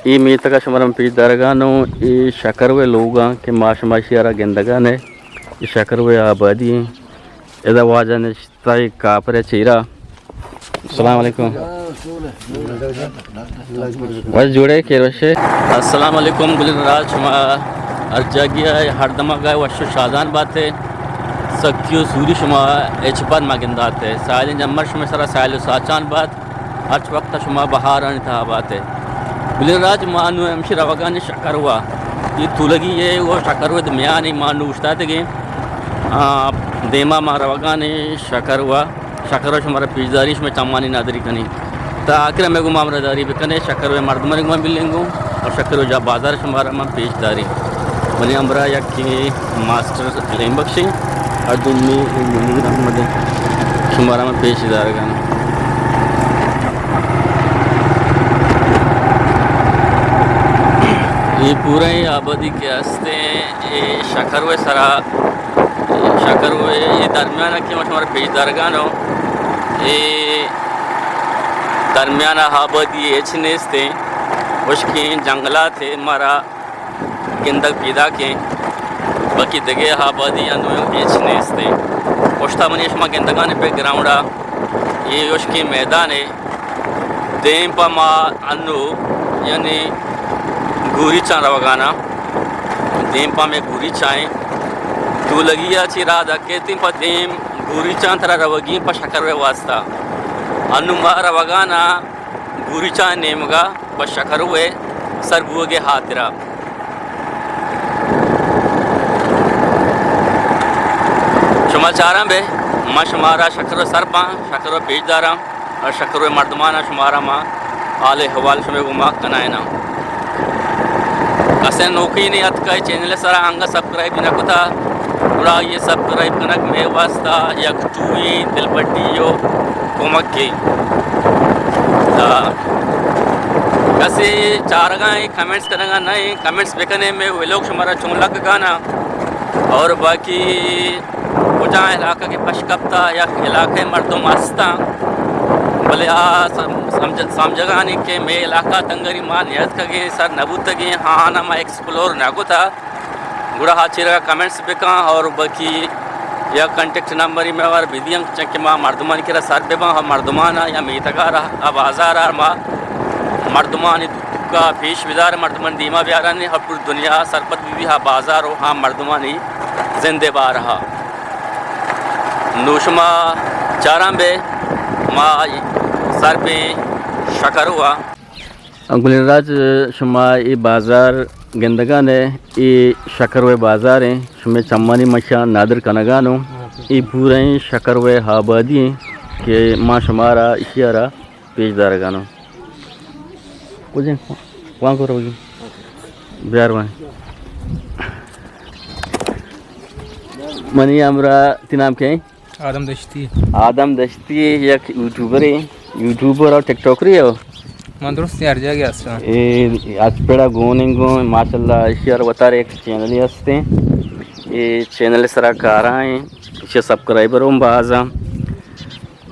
اے میتگ ءَ شمارا من پیش دارگا نوں، اے شکروے لوگاں کہ ما شما ایشی ءَ را گندگا نہ، اے شکروے آبادی ایں۔ ادا واجہ نشتہ اے کاپر ءِ چیرا۔ السلام علیکم۔ واجہ جوڑے، خیر وشے؟ السلام علیکم گلین راج، شما ہر جاگہ ءَ، ہر دمگ ءَ وش و شادان باتے۔ سکی و سوری شما ہچ بر مگنداتے۔ ساحلیں جمر شما سرا ساحل و ساچان بات۔ ہرچ وقت شما بہارانی تہا باتے۔ گلین راج، ما نوں ہمشی روگانی شکروا۔ اے تولگی ءِ و شکروے میانی ما نوں اوشتاتگیں۔ آ، دیما ما روگانی شکروا۔ شکروا شمارا پیش داری، شما چمانی نادری کنی۔ تا آخر میں گوں ہمراہ داری بکنے، شکروے مردمانی گوں بلنگوں اور شکروے جا بازار شمارا من پیش داری۔ منی ہمراہ یکے ماسٹر سلیم بخش ایں، اور دومی منیر احمد ایں۔ شمارا من پیش دارگا نوں۔ اے پورا اے آبادی کہ ہستیں، اے شکروے سرا، شکروے اے درمیان کہ ما شمارا پیش دارگا نوں، اے درمیان آبادی ہچ نیستیں، ہشکیں جنگلات اے مارا گندگ پیداکیں، باقی دگہ آبادی انوں ہچ نیستیں۔ پشتا منی شما گندگان بیک گراؤنڈا اے ہشکیں میدانے۔ دیم پا ما انوں یعنی گوریچاں روگانا۔ دیم پا میں گوریچاں۔ تولگی ءَ چی راہ دکیتیں پا دیم گوریچاں ترا روگی پا شکروے واسطہ۔ انوں ما روگانا گوریچاں نیمگا پہ شکروے سر بوگے ہاترا۔ شما چاراں بے، ما شمارا شکروے سر باں، شکروے پیش داراں، اور شکروے مردمانا شمارا ما حال احوال شمے گوما کنائیناں۔ کسے نوکیں اتکا اے چینل سرا انگا سبسکرائب نہ کتا، گڑا اے سبسکرائب کنگ مے واسطہ یک ٹوئی دلپٹی و کمکے۔ تا کسے چارگا ایں، کمنٹس کنگا نہ ایں، کمنٹس بکنے، مے ویلوگ شمارا چون لگگا نا، اور باقی کجا علاقہ کہ پش کپتا یا علاقہ مردم ہستاں، بلے آ سم-، سمجھ-، سمجھگانی کہ مے علاقہ تنگری ما نیتکگیں، سر نبوتگیں، ہاں، آنا ما ایکسپلور نہ کتا۔ گڑا ہا چیرا کمنٹس بکاں اور باقی یا کانٹیکٹ نمبر میں وار بدیاں، چنکہ ما مردمانی کرا سر بباں، ہا مردمانا یا میتگا را، ہا بازارا ما مردمانی دکا پیش بدار، مردمانی دیما بیارانی، ہا پوری دنیا سرپد بی، ہا بازار و ہا مردمانی زندے بارہا۔ نوں شما چاراں بے، ما سر بیں شکروا۔ گلین راج، شما اے بازار گندگا نہ، اے شکروے بازار ایں، شمے چمانی مشا نادر کنگا نوں۔ اے پوریں شکروے آبادی ایں کہ ما شمارا اشیارا پیش دارگا نوں۔ کجیں وانگو روگی؟ بیار وان۔ منی ہمراہ، تی نام کئے؟ آدم دشتی۔ آدم دشتی یک یوٹیوبرے، یوٹیوبر اور ٹک ٹاکرے ہو؟ من درست ہر جاگہ ہستاں۔ اے اچ پڑا گون انگو، ماشاءاللہ، ایشی ہر وتارے ایک چینل ہستیں۔ اے چینل سرا کارا ہیں، ایشی سبسکرائبر ہم بازا۔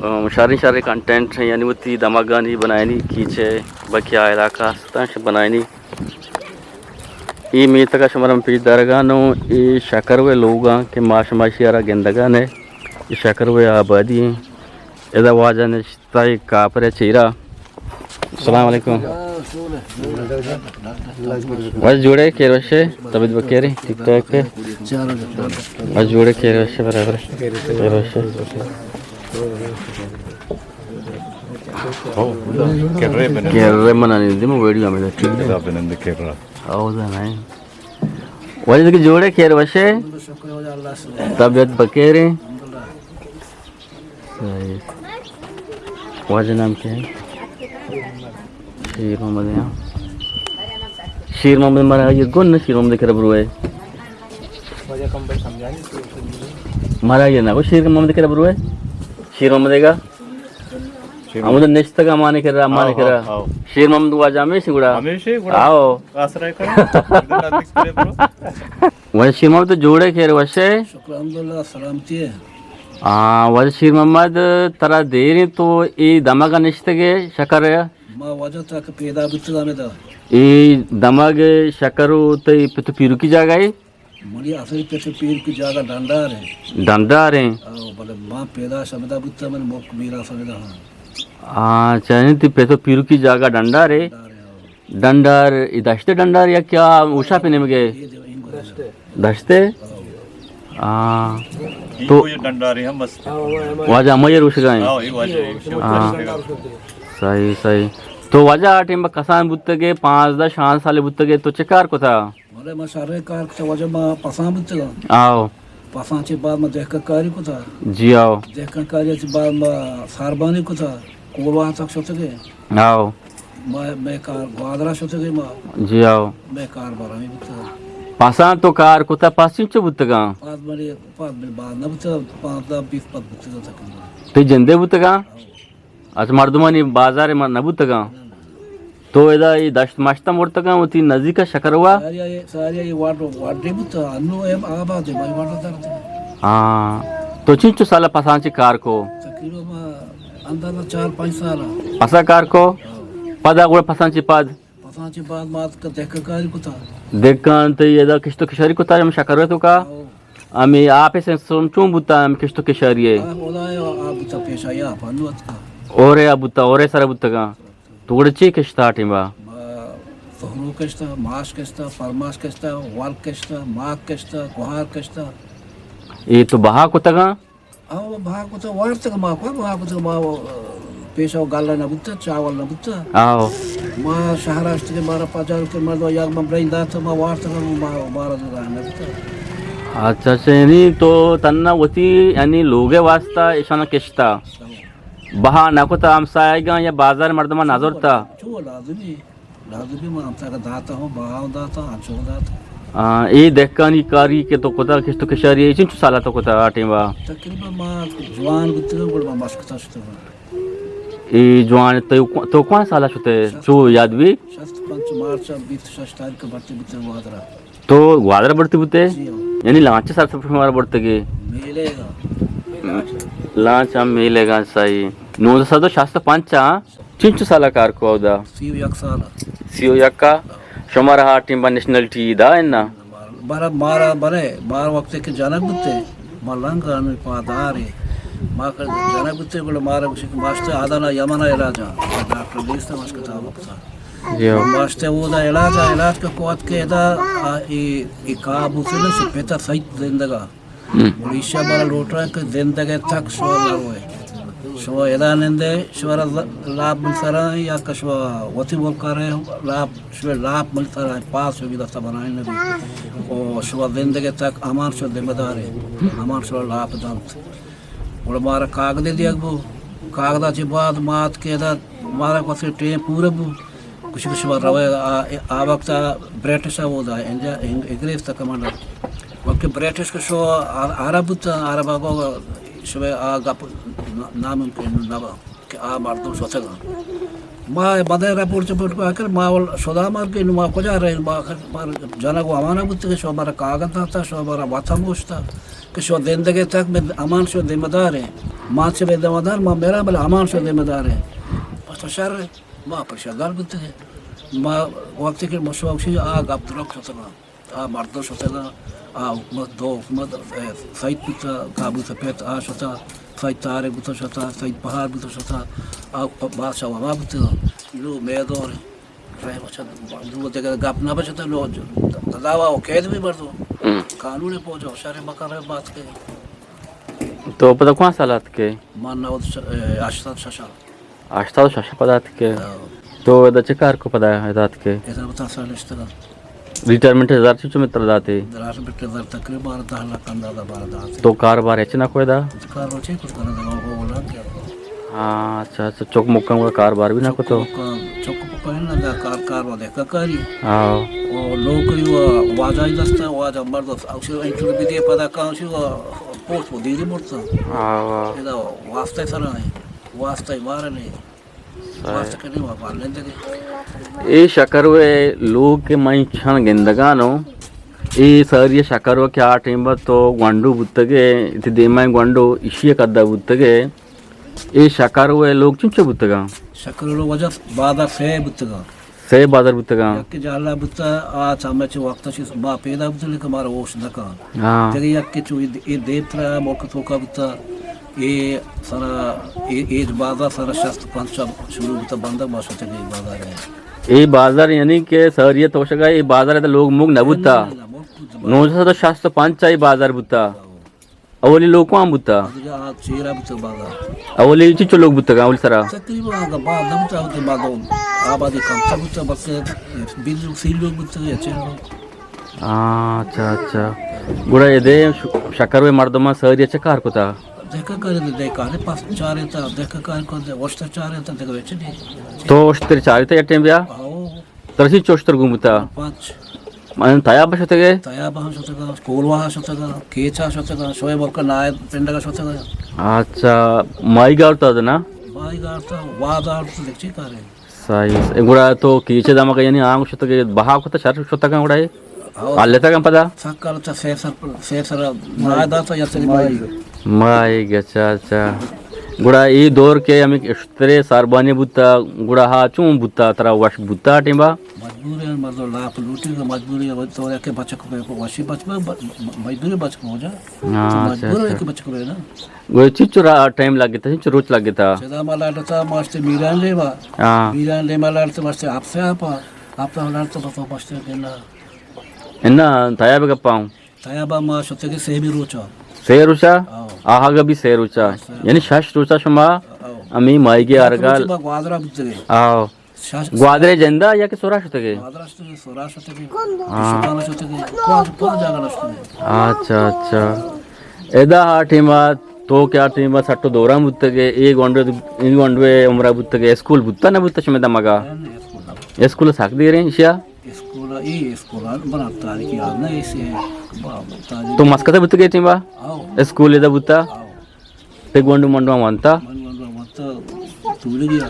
ام، شریں شریں کنٹینٹ، یعنی وتی دمگانی بنائینی، کیچے بکیا علاقہ ہستاں، بنائینی۔ اے میتگ ءَ شمارا من پیش دارگا نوں، اے شکروے لوگاں کہ ما شما اشی ءَ را گندگا نہ، اے شکروے آبادی ایں۔ ادا واجہ نشتہ اے کاپر ءِ چیرا۔ السلام علیکم۔ واجہ جوڑے، خیر وشے، طبیعت بکیرے، ٹھیک ٹھاک ہے؟ واجہ جوڑے، خیر وشے، برابر۔ خیر وشے۔ ہو، کرے بنندے۔ کرے منانی دیمو ویڈیو ہمیں ٹھیک ہے۔ ادا بنندے کرا۔ او دا نہیں۔ واجہ کہ جوڑے، خیر وشے۔ طبیعت بکیرے۔ صحیح۔ واجہ نام کیا ہے؟ شیر محمد ہے۔ شیر محمد مارا یہ گن نہ، شیر محمد کرا بروے۔ مارا یہ نہ، وہ شیر محمد کرا بروے۔ شیر محمد کا۔ ہمود نشتگ مانے کرا، مانے کرا۔ شیر محمد واجہ ہمیشہ گڑا۔ ہمیشہ گڑا۔ آؤ۔ آسرا کرو۔ واجہ شیر محمد تو جوڑے، خیر وشے؟ شکر الحمدللہ، سلامتی ہے۔ ہاں، واجہ شیر محمد، ترا دیریں تو اے دمگا نشتگے شکر ما واجہ تک پیدا بوتگ ہمدا۔ اے دمگ شکر و تئی پت و پیرکی جاگہ اے؟ منی اصلی پت و پیرکی جاگہ ڈنڈار اے۔ ڈنڈار اے؟ آو، بلے ما پیدا شمدا بوتگ، من مک میرا سمدا ہاں۔ آ، چاہے تئی پت و پیرکی جاگہ ڈنڈار اے؟ ڈنڈار اے، آو۔ ڈنڈار، اے دشت ڈنڈار یا کیا اوشاپ نیمگے؟ اے دے، اے گوشت۔ دشت؟ ہاں۔ تو یہ ڈنڈارے ہم بس۔ واجہ ہمے روشگا ایں۔ ہاں، یہ واجہ، یہ واجہ۔ ہاں۔ صحیح، صحیح۔ تو واجہ آ ٹیم با کسان بوتگے، پانزدہ، شانزدہ سال بوتگے، تو چے کار کتا؟ بلے ما شرے کار کتا، واجہ ما پسان بوتگا۔ آو۔ پسان چے بعد ما دہکان کاری کتا۔ جی آو۔ دہکان کاری چے بعد ما ساربانی کتا۔ کولواہ تک شتگے۔ آو۔ ما، مئے کار گوادرا شتگے ما۔ جی آو۔ مئے کار بارا ہمے بوتگا۔ پسان تو کار کتا، پس چنچو بوتگا؟ پس منی، پس منی باز نہ بوتگا، پانزدہ بیست پس بوتگا تقریباً۔ تئی جندے بوتگا؟ آو۔ اچ مردمانی بازار ما نہ بوتگا؟ نہ، نہ۔ تو ادا اے دشت مشت ہم ورتگاں وتی نزیک ءَ شکروا؟ ساری ءَ، ساری ءَ اے وڈ، وڈے بوت، انو اے آباد اے، بھائی وڈ در۔ ہاں۔ تو چنچو سال پساں چہ کار کو؟ تقریباً ما اندازہ چار پنچ سال۔ پسا کار کو؟ ہاں۔ پدا گڑا پساں چہ پد؟ پساں چہ بعد ما اتک دہکان کاری کتا۔ دہکان تئی ادا کشت و کشاری کتا ہم شکر تو کا؟ ہاں۔ ہمے آپ سسٹم چون بوتا ہم کشت و کشاری ہے؟ آپ خدا ہے، آپ بوتا پیش آیا، آپ انو اتکا۔ اور ہے آپ بوتا، اور ہے سر بوتگا۔ تو گڑا چے کشتا آ ٹیما؟ ما تہرو کشتا، ماش کشتا، پرماش کشتا، ولک کشتا، ماک کشتا، کوہار کشتا۔ اے تو بہا کتگاں؟ آ، بہا کتا وارتگ ما، کو بہا کتا ما، پیشا گل نہ بوتا، چاول نہ بوتا۔ آو۔ ما شہر اشت کہ مارا پجار کہ مردم یک من برین دات، ما وارتگ ما، مارا دگہ نہ بوتا۔ اچھا، اچھا، یعنی تو تنا وتی یعنی لوگے واسطہ ایشان کشتا؟ بہا نہ کتا ہمسایگاں یا بازار مردماں نہ زرتا؟ چو لازمی، لازمی ما ہمسایگاں داتا ہوں، بہا ہوں داتا، انچو داتا۔ آ، اے دہکانی کاری کہ تو کتا، کشت و کشاری، اے چنچو سالا تو کتا آ ٹیما؟ تقریباً ما جوان بوتگاں، گڑا ما مشکتا شتگاں۔ اے جوان تو، تو کوان سالا شتے؟ شست۔ چو یاد بی؟ شست پنچ مارچ بیست شش تاریخ بھرتی بوتگاں گوادرا۔ تو گوادر بڑتی بوتے؟ جی ہاں۔ یعنی لانچ سر سفر شمارا بڑتگے؟ میلے گا۔ لانچ ہم میلے گا، صحیح۔ نوزدہ سد و شست و پنچ، ہاں؟ چنچو سالا کار کو اودا؟ سی و یک سال۔ سی و یک کا؟ شمارا ہا ٹیم با نیشنلٹی دا ہے نا؟ بارا، مارا بنے، مارا وقت کہ جنگ بوتے، ما لنگ آنو پادارے۔ ما کہ جنگ بوتے، گڑا مارا گوشی کہ ماسٹر آدانا یمنا علاج آ۔ ڈاکٹر دیستا مشکتا وقتا۔ جی ہو۔ ماسٹر اودا علاج آ، علاج کا قوت کے ادا، آ، ای، ای کابو سے نہ، شو پیتا سہی زندگا۔ ہم۔ گڑا ایشا مارا لوٹا کہ زندگے تک شو نہ روئے۔ شو ادا نندے، شو را ز-، لاپ مل سرا یا کہ شو وتی ملک رہے، لاپ، شو لاپ مل سرا پاس شو دستا بنائیں نبی۔ او شو زندگے تک امان شو ذمہ دارے، امان شو لاپ دنت۔ گڑا مارا کاگدے دیگ بو، کاگدا چہ بعد ما اتکے ادا مارا وتی ٹیم پورا بو۔ گوشی کہ شما روئے آ، آ وقت ءَ برٹش ءَ اودا انجا، انگ-، انگریز تک کمانڈر۔ وقت برٹش کہ شو آ-، عرب بوت، عرب ءَ گو شما آ گپ نا-، ناممکن نہ با کہ آ مردم شتگاں۔ ما بدے رپورٹ چپورٹ کو کر ما ول شدا مر کے ما کجا رہے ما، ما جنگ و امانہ بوت کہ شما مارا کاغذ داتا، شما مارا وطن گوشتا کہ شما زندگی تک میں امان شو ذمہ دار ہے۔ ما چہ ذمہ دار، ما میرا بل امان شو ذمہ دار ہے۔ پس تو شر ہے۔ ما پریشان گال بوتگیں۔ ما وقتی کہ مشوق شی آ گپ درک شتگاں، آ مردم شتگاں، آ حکومت، دو حکومت، اے، سعید بوتا، کابو سپیت آ شتا، سعید طارق بوتا شتا، سعید پہار بوتا شتا، آ پ-، بادشاہ وما بوتگاں۔ نو مے دور رحم اچھا، نو دگہ گپ نہ بچتا، نو ج-، قضا و قید بھی مردم۔ ہم۔ قانون پوجا شر مکر بات کے۔ تو پدا کون سال اتکے؟ من نود ش-، اے، ہشتاد شش۔ ہشتاد و شش پدا اتکے۔ ہاں۔ تو ادا چہ کار کو پدا ادا اتکے؟ ادا بتا سال اشتگا۔ ریٹائرمنٹ ہزار چنچو متر داتے؟ ریٹائرمنٹ ہزار تقریباً بارہ دہ لاکھ اندازہ بارہ داتے۔ تو کاروبار ہچ نہ کو ادا؟ کاروبار چے کچھ کرنا تھا، وہ بولا کیا؟ ہاں، اچھا، اچھا، چک مکم کا کاروبار بھی نہ کو تو؟ چک مکم، چک مکم نہ دا کار، کار وہ دیکھا کاری۔ ہاں۔ وہ لوگ کری وہ واجہ ہی دستا، واجہ مرد، اسی انٹرویو بھی دے پدا کہاں سی وہ پوسٹ وہ دیری مرتا۔ ہاں، واہ۔ ادا واسطہ سر ہے۔ واسطہ مارا نہیں۔ واسطہ کرنے ما پار لیندگے۔ اے شکروے لوگ کہ من چن گندگانو، اے ساری شکرو کہ آ ٹیم با تو گونڈو بوتگے، تی دیما گونڈو اشی قدا بوتگے، اے شکر ءِ لوگ چنچو بوتگاں؟ شکر ءِ لوگ واجہ بازار سے بوتگاں۔ سے بازار بوتگاں؟ یکے جہلا بوتا، آ چمے چہ وقت چہ ما پیدا بوتگ، لیکن مارا ہوش نہ کن۔ ہاں۔ دگہ یکے چو اے، اے دیمترا ملک توکا بوتا، اے سنہ، اے، اے بازار سنہ شست پنچ ءَ شروع بوتا بندگ، ما شتگ اے بازار ءَ۔ اے بازار یعنی کہ ساری ءِ توشگا اے بازار ءِ لوگ موگ نہ بوتا۔ نہ، نہ، نہ، ملک بوتا۔ نو سد ءُ شست ءُ پنچ ءَ اے بازار بوتا۔ اولی لوگ کواں بوتا؟ آ چیرا بوتا بازار۔ اولی چنچو لوگ بوتگاں اولی سرا؟ تقریباً آگا باز نہ بوتا، ہوتے مردم آبادی کمتر بوتا، بس بیست سی لوگ بوتا یا چل لوگ۔ ہاں، اچھا، اچھا۔ گڑا ادے ش-، شکر ءِ مردماں ساری چہ کار کتا؟ دہکہ کار دے، دے کار پاس چارے تا، دہکہ کار کو دے، وشتر چارے تا، دگہ وچ نہیں۔ تو وشتر چارے تا یا ٹیم بیا؟ آؤ۔ ترسی چوشتر گون بوتا؟ پنچ۔ من تیاب شتگے؟ تیاب ہم شتگا، کولواہ شتگا، کیچا شتگا، شعیب ملک نائب پنڈگا شتگا۔ اچھا، مائی گار تا نا؟ مائی گار تا، وادار تا، دیکھ چی کارے۔ صحیح، صحیح۔ گڑا تو کیچے دمگا یعنی آنگ شتگے، بہا کتا شر شتگا گڑا اے؟ ہاں۔ حالتگا پدا؟ سکال تا سیر سر، سیر سر، نائے داتا یا تری مائی۔ مائی، اچھا، اچھا۔ گڑا اے دور کہ ہمیں ترے ساربانی بوتا، گڑا ہا چون بوتا، ترا وش بوتا ٹیمبا؟ مجبور ہے، مردم لاپ لوٹی تو مجبوری ہے، تو کہ بچک پہ وشی بچ، مجبوری بچک ہو جا۔ ہاں، تو اچھا، مجبور ہے اچھا۔ کہ بچک پہ نا۔ گڑا چچو را ٹائم لگتا، چچو روچ لگتا؟ چدا ما لڑتا ماستے میران لیوا۔ ہاں۔ میران لیوا لڑتا ماستے آپ سے آپا، آپ سے لڑتا بس ماستے دینا۔ انا تیاب گپاؤں۔ تیابا ما شتگے سیمی روچا۔ سے روچا؟ آؤ۔ آہگا بھی سے روچا۔ سے۔ یعنی شش روچا شما آؤ۔ ہمیں مائیگے شش ارگال۔ روچا ما گوادرا بوتگے۔ آؤ۔ شش۔ گوادرے جندا یا کہ سورا شتگے؟ گوادرا شتگے، سورا شتگے۔ ہاں۔ شپانا شتگے۔ پانچ، پانچ جاگہ شتگے۔ اچھا، اچھا۔ ادا ہا ٹیما تو کیا ٹیما سٹو دوراں بوتگے، اے گونڈو، اے گونڈو عمرہ بوتگے، اسکول بوتا نہ بوتا شمے دمگا؟ نہیں، نہیں، اسکول نہ بوتا۔ اسکول سک دیریں شیا؟ اسکول، اے اسکول بنا تاریخی یاد نہ، ایسے با-، تاریخ۔ تو مسکت بوتگے ٹیما؟ آؤ۔ اسکول ادا بوتا؟ آؤ۔ تے گونڈو منڈو وانتا؟ من گونڈو وانتا، تولگیا۔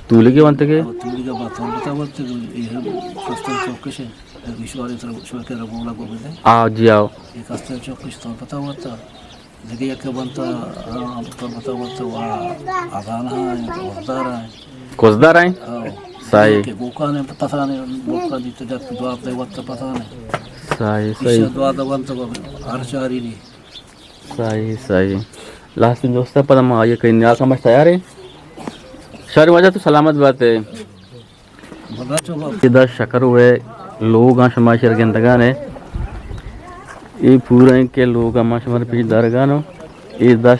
تولگیا وانتگے؟ آؤ، تولگیا با تولگتا وانتا، اے ہم کستر چوکش ہے، مشوار طرف شور کے رگولا گو بندے۔ آؤ جی آؤ۔ اے کستر چوکش تولگتا وانتا۔ دگہ یکے بنت، آ، تربت ءَ بنت و اذان ءَ انت، وزدار ءَ انت۔ کزدار ءَ انت؟ آؤ۔ صحیح۔ کہ گوکان انت، پسان انت، گوکان دیت جت، دعا دے وقت پسان انت۔ صحیح، ایشی صحیح۔ دعا دے وقت ہر چاری نی۔ صحیح، صحیح۔ لاسٹ دوست، پدا ما آئیے کہیں نیاز ہمش تیار ہے۔ شر واجہ تو سلامت بات ہے۔ ادا شکر ءِ لوگاں شما شر گندگان ہے۔ اے پورا ہیں کہ لوگاں ما شما پیش دارگان ہو۔ اے دس